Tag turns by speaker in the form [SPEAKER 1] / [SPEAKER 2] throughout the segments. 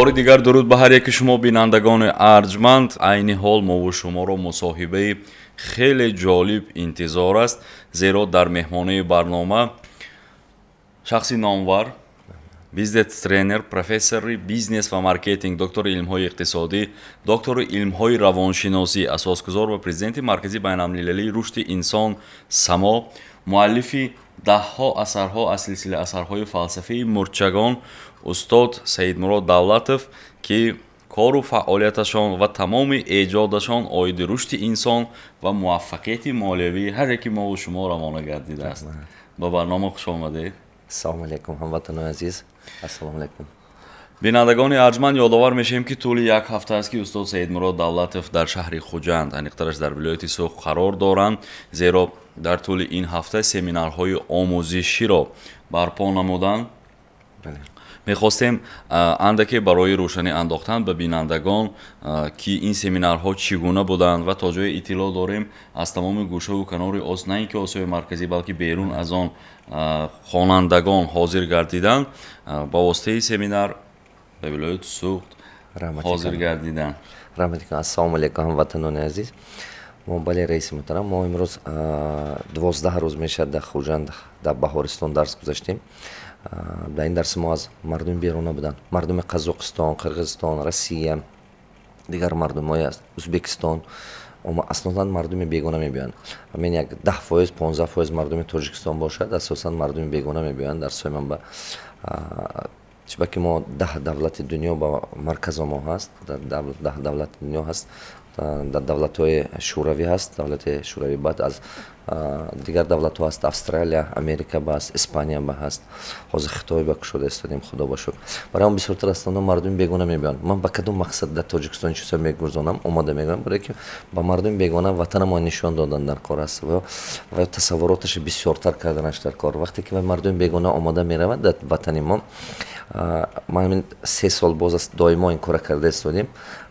[SPEAKER 1] Бори дигар дуруд ба ҳар яки шумо, бинандагони арҷманд. Айни ҳол мову шуморо мусоҳибаи хеле ҷолиб интизор аст, зеро дар меҳмонии барнома шахси номвар, бизнес-тренер, профессори бизнес ва маркетинг, доктори илмҳои иқтисодӣ, доктори илмҳои равоншиносӣ, асосгузор ва президенти Маркази байналмилалии рушди инсон «Само», муаллифи даҳҳо асарҳо аз силсила асарҳои фалсафаи мурчагон, устод Саидмурод Давлатов, ки кору фаъолияташон ва тамоми эҷодашон оиди рушди инсон ва муваффақияти молиявии ҳар яки мову шумо равона гардидааст. Ба барнома хуш омадед.
[SPEAKER 2] Ассалому алайкум, ҳамватанони азиз, ассалому алайкум.
[SPEAKER 1] Бинандагони арҷманд, ёдовар мешавем, ки тӯли як ҳафта аст, ки устод Саидмурод Давлатов дар шаҳри Хуҷанд, аниқтараш дар вилояти Суғд қарор доранд, зеро дар тӯли ин ҳафта семинарҳои омӯзиширо барпо намуданд. Мехостем андаке барои рӯшанӣ андохтан ба бинандагон, ки ин семинарҳо чӣ гуна буданд ва то ҷое иттилоъ дорем, аз тамоми гӯшаву канори ос, на ин ки Осиёи Марказӣ, балки берун аз он хонандагон ҳозир гардиданд, ба воситаи семинар ба вилояти Суғд ҳозир гардиданд.
[SPEAKER 2] Раҳмати. Ассалому алайкум, ҳамватанони азиз. Мо, бале, раиси муҳтарам, мо имрӯз 12 рӯз мешавад, дар Хуҷанд, дар Баҳористон дарс гузаштем. Дар ин дарси мо аз мардуми беруна буданд, мардуми Қазоқистон, Қирғизистон, Россия, дигар мардумҳои аз Ӯзбекистон. Асосан мардуми бегона мебиёянд. Ҳамин як 10%, 15% мардуми Тоҷикистон бошад, асосан мардуми бегона мебиёянд дарсҳои ман ба. Чунки мо 10 давлати дунё ба марказо мо ҳаст, 10 давлати дунё ҳаст, дар давлатҳои Шӯравӣ ҳаст, давлати Шӯравӣ, баъд аз дигар давлатҳо ҳаст, Австралия, Америка ба ҳаст, Испания ба ҳаст, ҳозир Хитой ба кушода истодем, худо ба шукр. Барои он бисёртар астанно мардуми бегона мебиёянд. Ман ба кадом мақсад дар Тоҷикистон чизҳо мегузонам, омода мегӯям? Барое ки ба мардуми бегона ватанамон нишон додан дар кор аст ва тасаввуроташа бисёртар карданаш дар кор. Вақте ки мардуми бегона омода меравад дар ватани мо, ман 3 сол боз аст, доимо ин кора карда истодем,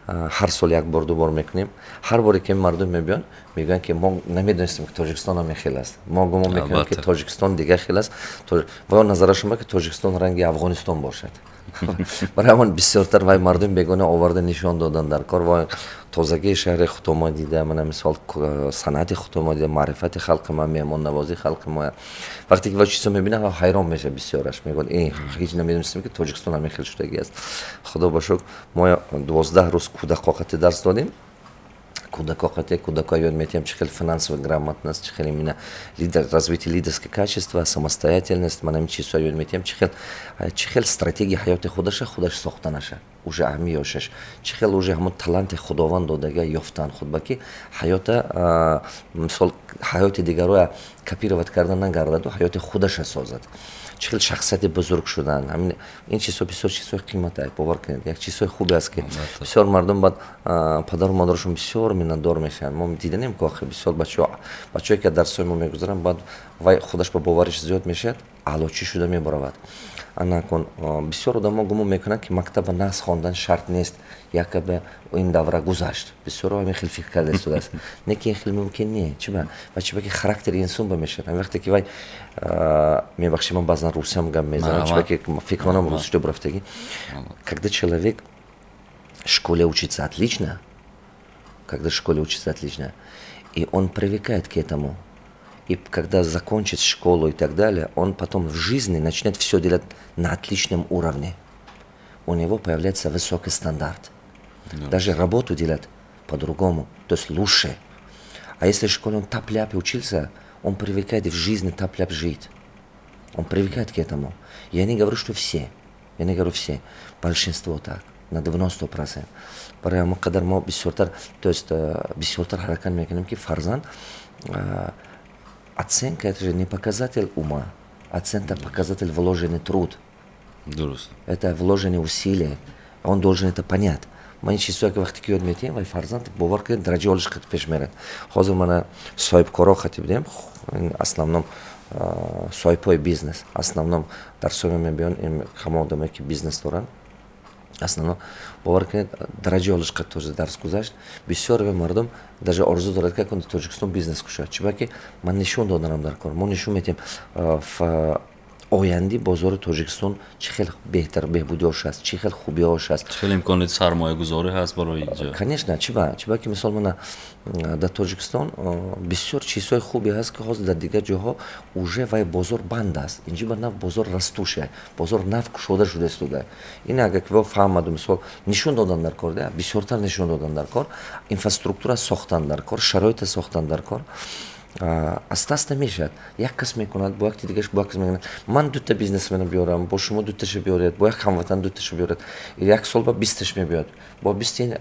[SPEAKER 2] ҳар сол як бор, ду бор мекунем. Ҳар боре ки мардум мебиёнд, мегӯянд, ки мо намедонистем, ки Тоҷикистон ҳамин хел аст, мо гумон мекунем, ки Тоҷикистон дигар хел аст. Ва назарашон ба ки Тоҷикистон ранги Афғонистон бошад. Барои ҳамон бисёртар вай мардуми бегона оварда нишон додан дар кор ва тозагии шаҳри худомо дида, мана мисол, санъати худомо дида, маърифати халқи ма, меҳмоннавозии халқи мо, вақте ки ва чизо мебинад, ҳайрон мешавад. Бисёраш мегӯяд: «Э, ҳеҷ намедонистем, ки Тоҷикистон ҳамин хел шудагӣ аст». Худо ба шукр, мо 12 рӯз кӯдакоқати дарс додем. Кӯдакоқате кӯдако ёд метиҳем, чӣ хел финансовая грамотность, чӣ хел именно лидер, развитие лидерского качества, самостоятельность, мана ин чизҳо ёд метиҳем, чӣ хел стратегия ҳаёти худаша худаш сохтанаша, уже ҳами ёшаш, чӣ хел уже ҳамон таланти Худованд додага ёфтан худ ба, ки ҳаёта, мисол, ҳаёти дигароя копировать кардан нагардаду ҳаёти худаша созад, чӣ хел шахсияти бузург шудан. Ҳамин ин чизҳо бисёр чизҳои қимата, бовар кунед, як чизҳои хубе аст, ки бисёр мардум баъд падару модарашон бисёр миннатдор мешаванд. Мо диданем, ки охир бисёр бачаҳо, бачаҳое ки дарсҳои мо мегузаранд, баъд вай худаш ба бовариш зиёд мешавад, аълочӣ шуда мебаравад. Анакун бисёр одамо гумон мекунанд, ки мактаба нағз хондан шарт нест, якобы ин давра гузашт. Бисёро ҳамин хел фикр карда истодааст. Не ки ин хел мумкин не. Чиба ва чиба ки характери инсон ба мешавад. Ҳамин вақте ки вай, мебахшед, ман баъзан русиям гап мезанам, чиба ки фикронам русишто бурафтагӣ. Когда человек в школе учится отлично, когда в школе учится отлично, и он привыкает к этому, и когда закончит школу и так далее, он потом в жизни начнет все делать на отличном уровне. У него появляется высокий стандарт. Да. Даже работу делать по-другому, то есть лучше. А если в школе он тяп-ляп учился, он привыкает и в жизни тяп-ляп жить. Он привыкает к этому. Я не говорю, что все. Я не говорю все. Большинство так. На 90%. Барои ҳамон қадар мо бисёртар, то есть бисёртар ҳаракат мекунем, ки фарзанд, оценка — это же не показатель ума. Оценка — показатель вложенный труд.
[SPEAKER 1] Дуруст.
[SPEAKER 2] Это вложенные усилия. Он должен это понять. Ман ин чизҳое ки вақте ки ёд метиҳем, вай фарзанд, бовар кунед, дараҷаи олиш қат пеш мерад. Ҳозир мана соҳибкоро хати будем, основном соҳибҳои бизнес, основном дарсҳои мебиён ҳама одамое ки бизнес доранд. Основном, бовар кунед, дараҷаи олиш қат тоже дарс гузашт. Бисёр мардум даже орзу дорад, ки акун Тоҷикистон бизнес кушояд. Чиба ки ман нишон доданам дар кор, мо нишон метиҳем. Оянди бозори Тоҷикистон чӣ хел беҳтар, беҳбудиҳош аст, чӣ хел хубиҳош аст.
[SPEAKER 1] Чӣ хел имконияти сармоягузорӣ ҳаст барои инҷо?
[SPEAKER 2] Конечно, чиба ки, мисол, мана дар Тоҷикистон бисёр чизҳои хубе ҳаст, ки ҳозир дар дигар ҷоҳо уже вай бозор банд аст. Инҷи ба нав бозор растущий, бозор нав кушода шуда истода. Ин агар ки фаҳмаду, мисол, нишон додан дар кор, бисёртар нишон додан дар кор, инфраструктура сохтан дар кор, шароита сохтан дар кор, аста аста мешавад. Як кас мекунад, бо якти дигаш, бо як кас мекунад. Ман дута бизнесмена биёрам, бо шумо дуташа биёред, бо як ҳамватан дуташа биёред, як сол ба 20-таш мебиёд. Бо 20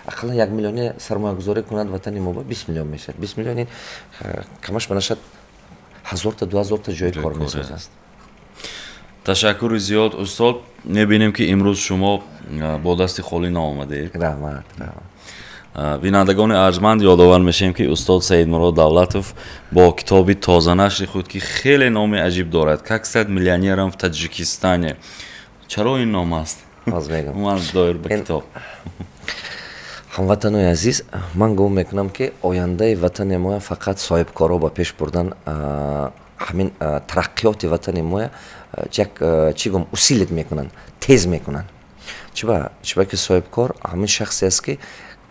[SPEAKER 2] ақаллан 1 миллионе сармоягузорӣ кунад ватани мо, ба 20 миллион мешавад. 20 миллион ин камаш ба нашад 1000-та, 2000-та ҷои кор месозад.
[SPEAKER 1] Ташаккури зиёд, устод. Мебинем, ки имрӯз шумо бо дасти холӣ наомадед.
[SPEAKER 2] Раҳмат, раҳмат.
[SPEAKER 1] Бинандагони арҷманд, ёдовар мешавем, ки устод Саидмурод Давлатов бо китоби тозанашри худ, ки хеле номи аҷиб дорад, «Как стать миллионером в Таджикистане». Чаро ин ном аст? Ман доир ба китоб.
[SPEAKER 2] Ҳамватанои азиз, ман гумон мекунам, ки ояндаи ватани моя фақат соҳибкоро ба пеш бурдан, ҳамин тараққиёти ватани моя як чӣ гум усилить мекунанд, тез мекунанд. Чиба ки соҳибкор ҳамин шахсе аст, ки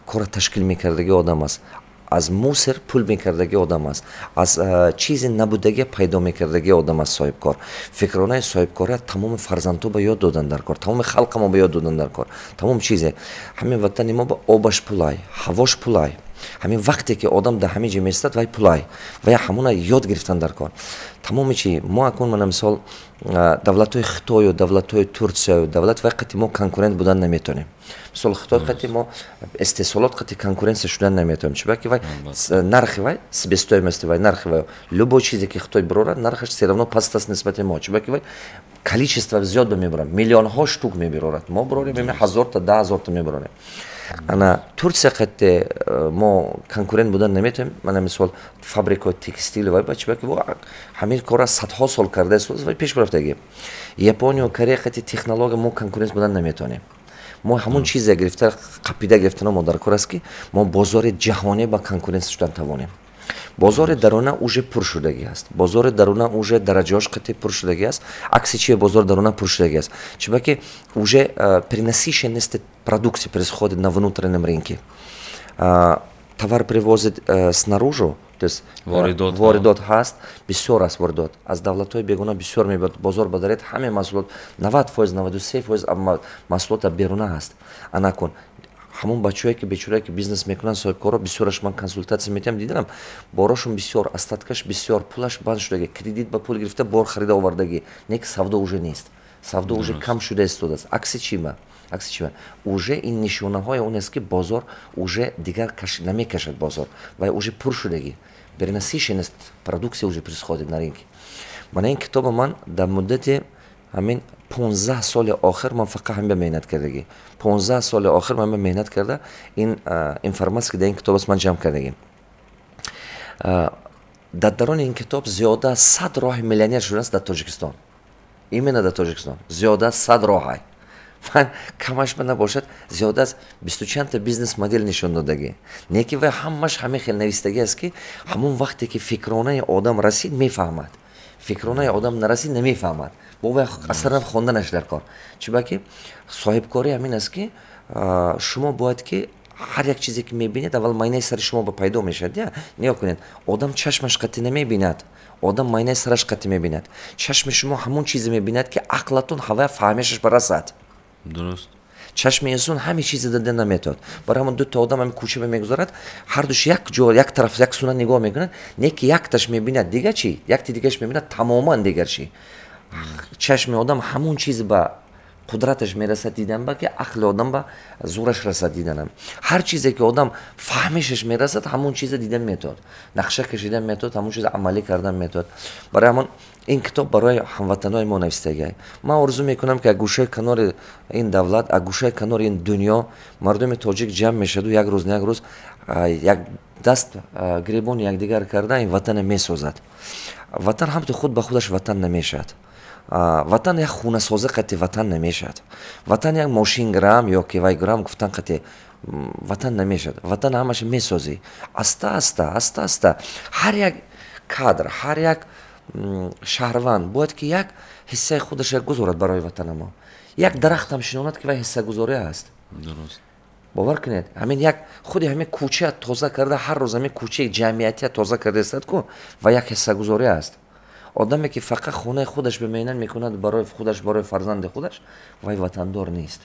[SPEAKER 2] кора ташкил мекардагӣ одам аст, аз мусор пул мекардагӣ одам аст, аз чизи набудагӣ пайдо мекардагӣ одам аст соҳибкор. Фикронаи соҳибкория тамоми фарзандҳо ба ёд додан дар кор, тамоми халқа мо ба ёд додан дар кор. Тамоми чизе ҳамин ватани мо ба обаш пулай, ҳавош пулай. Ҳамин вақте ки одам дар ҳамин ҷо меистад, вай пулай, вай ҳамона ёд гирифтан дар кор. Тамоми чи мо акун, мана мисол, давлатҳои Хитою давлатҳои Турсияю давлат вай қати мо конкурент будан наметонем. Мисол, Хитой қати мо истеҳсолот қати конкуренция шудан наметонем, чунки вай нархи вай, себестоимости вай, нархи вай, любой чизе ки Хитой бирорад, нархаш все равно паст аст нисбати мо, чунки вай количество зиёд ба мебарад, миллионҳо штук мебирорад. Мо бирорем 1000-та, 10 000-та мебирорем. Ана Турсия қати мо конкурент будан наметавонем. Мана мисол, фабрикаҳои текстили вай ба чиба ки ҳамин кора садҳо сол кардааст, вай пеш рафтагӣ. Японию, Корея қати технология мо конкурент будан наметавонем. Мо ҳамон чизе гирифта, қапида гирифтана мо дар кор аст, ки мо бозори ҷаҳонӣ ба конкуренция шудан тавонем. Бозори даруна уже пур шудагӣ аст, бозори даруна уже дараҷаҳош қати пур шудагӣ аст. Акси чи бозори даруна пур шудагӣ аст? Чиба ки уже перенасыщенность продукции происходит на внутреннем рынке, товар привозит снаружи, то есть воридот ҳаст, бисёр аст. Воридот аз давлатҳои бегуна бисёр мебиёд. Бозор бадаред, ҳамаи маҳсулот, 90%, 93% маҳсулота беруна ҳаст. Анакун ҳамон бачаҳое ки бечорае ки бизнес мекунанд, соҳибкоро, бисёраш ман консултатсия медиҳам, дидам, борошон бисёр, остаткаш бисёр, пулаш банд шудагӣ, кредит ба пул гирифта, бор харида овардагӣ, не ки савдо уже нест, савдо уже кам шуда истодааст. Акси чима? Уже ин нишонаҳои он аст, ки бозор уже дигар намекашад, бозор вай уже пур шудагӣ, перенасыщенность продукция уже происходит на рынке. Мана ин китоба ман дар муддати ҳамин 15 соли охир ман фақат ҳамин ба меҳнат кардагӣ. 15 соли охир ман ба меҳнат карда, ин информатсия, ки дар ин китоб аст, ман ҷамъ кардагӣ. Дар дарони ин китоб зиёда аз 100 роҳи миллионер шудааст дар Тоҷикистон, именно дар Тоҷикистон зиёда аз 100 роҳай. Ман камаш ба набошад зиёда аз бисту чандта бизнес модель нишон додагӣ. Не ки вай ҳамаш ҳамин хел навистагӣ аст, ки ҳамон вақте ки фикронаи одам расид, мефаҳмад, фикронаи одам нарасид, намефаҳмад. Бо вай асаран хонданаш дар кор. Чиба ки соҳибкорӣ ҳамин аст, ки шумо бояд ки ҳар як чизе ки мебинед, аввал майнаи сари шумо ба пайдо мешавад. Я нигоҳ кунед, одам чашмаш қатӣ намебинад, одам майнаи сараш қатӣ мебинад. Чашми шумо ҳамон чизе мебинад, ки ақлатон ҳавая фаҳмишаш барасад. Чашми инсон ҳаме чизе дида наметавад. Барои ҳамон дута одам ҳами кӯча ба мегузарад, ҳардуш як ҷо, як тараф, як суна нигоҳ мекунад, не ки якташ мебинад дигар чӣ, якти дигаш мебинад тамоман дигар чӣ. Чашми одам ҳамон чиз ба қудраташ мерасад дидан ба, ки ақли одам ба зӯраш расад диданам. Ҳар чизе ки одам фаҳмишаш мерасад, ҳамон чиза дидан метавад, нақша кашидан метавад, ҳамон чиза амалӣ кардан метавад. Барои ҳамон ин китоб барои ҳамватанои мо навистагиай. Ман орзу мекунам, ки аз гӯшаи канори ин давлат, аз гӯшаи канори ин дунё мардуми тоҷик ҷамъ мешаду як рӯз на як рӯз як даст гиребони якдигар карда, ин ватана месозад. Ватан ҳамту худ ба худаш ватан намешавад. Ватан як хунасозӣ қати ватан намешавад, ватан як мошин гирам ё ки вай гирам гуфтан қати ватан намешавад. Ватан ҳамаша месозӣ аста аста, аста аста, ҳар як кадр, ҳар як Шаҳрванд бояд ки як ҳиссаи худаша гузорад барои ватанамо, як дарахтам шинонад, ки вай ҳиссагузорӣ аст. Бовар кунед, ҳамин як худи ҳамин кӯча тоза карда, ҳар рӯз ҳамин кӯчаи ҷамъиятия тоза карда истад ку, ва як ҳиссагузорӣ аст. Одаме, ки фақат хонаи худаш ба меҳнат мекунад, барои худаш, барои фарзанди худаш, вай ватандор нест.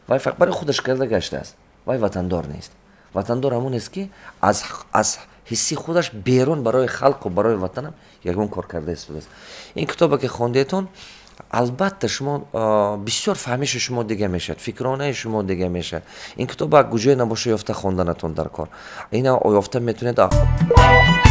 [SPEAKER 2] Вай фақат барои худаш карда гаштааст, вай ватандор нест. Ватандор ҳамон аст, ки аз ҳисси худаш берун барои халқу барои ватанам ягон кор карда истодааст. Ин китобе, ки хондетон, албатта, шумо бисёр фаҳмиши шумо дига мешавад, фикронаи шумо дига мешавад. Ин китоба куҷое набоша, ёфта хонданатон дар кор. Ина ёфта метавонед.